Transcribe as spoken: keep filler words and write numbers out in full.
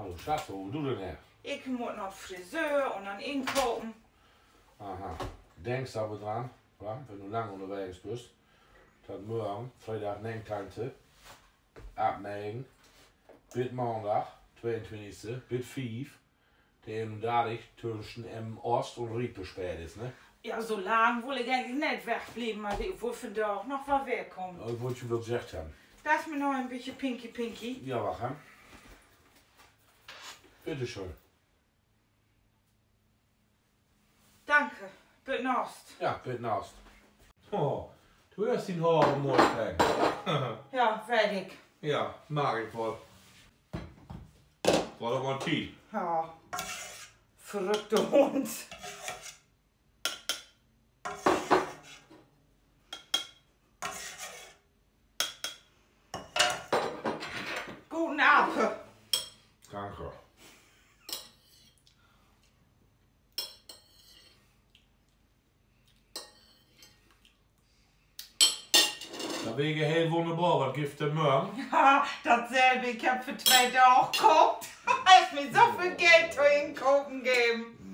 So, Schatz, wo du denn her? Ik mutt na 'n Friseur un denn inkopen. Aha. Denkst aver dran, wa, wenn du lang ünnerwegens büst, dat morgen, Freedag, negenteihnte, af negen, bit Maandag, tweeuntwintigste, bit fief, de N eenundartig twüschen Emden-Oost un Riepe sperrt is, ne? Ja, so lang wull ik egentlich neet wegblieven, aver ik wull vandaag noch wal wedderkamen. Ik wull je wat seggt hebben. Dat is mi noch en bietje pinky-pinky. Ja, wacht, hè. Bitte schön. Danke. Bit naast. Ja, bit naast. Oh, du hest dien Hoor mooi kregen. Ja, weet ik. Ja, mag ik woll. Woll ok mal Tiet. Ja. Verrückte Hund. Guten Ape. Danke. Dat weer heel wunnerbor. Wat gifft dat denn morgen? Ja, datselbe. Ik heff vör twee Daag kookt. Hest mi so veel Geld to Inkopen geven.